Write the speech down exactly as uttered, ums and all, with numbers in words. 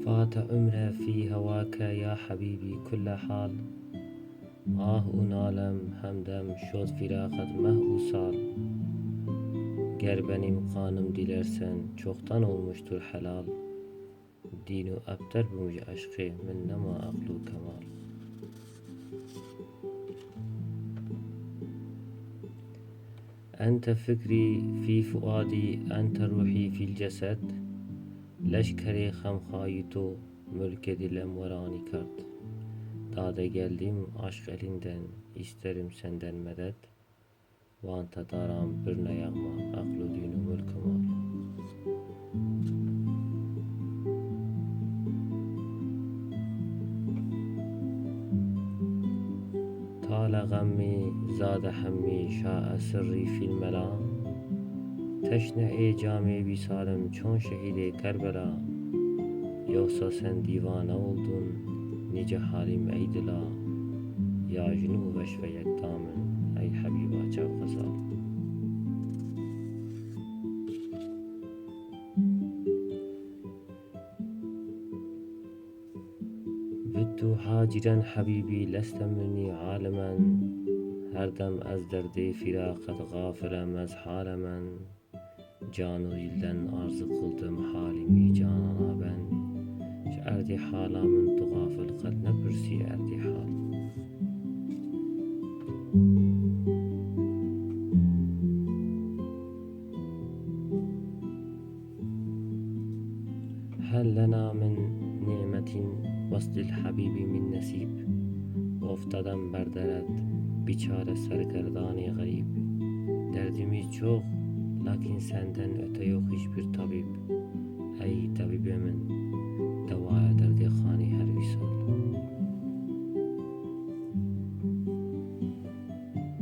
Bate umre fî hewake ya hebîbî kulle hal. Ah û nalem hemdem şod fîraqet meh û sal. Ger benim kanım dilersen çoktan olmuştur helal. Dîn û ebter bûm ji eşqê, min nema aql û kemal. Ente fikrî fî fuadî, ente ruhî fîl cesed. Leşkerê xemxayî to, mulkê dilem weranî kerd. Dade geldim aşk elinden, isterim senden medet. Van te daran birne yağma, aql û dîn û mulk û mal. Tale xemmî, zade hemmî, şa esirrî fîl mela. Teşne ê camê vîsalim çon şehîdê Kerbela. Yoksa sen divane oldun, nice halim ey dila. Ya jinu veş ve yekta min, ey Habiba çav xezal. Bittu haciren Habibi, leste minni alimen. Her dem ez derdê fîraqet xafilem ez halemen. Can û dilden arzu kıldım halimi canana ben. Ji erdê hala min tu xafil qet nepirsî erdê hal. Hellena min nimetin, westil habibi min nesîb. Oftadem berderet, biçare sergerdanê xerîb. Derdimiz çok, lakin senden öte yok hiçbir tabip.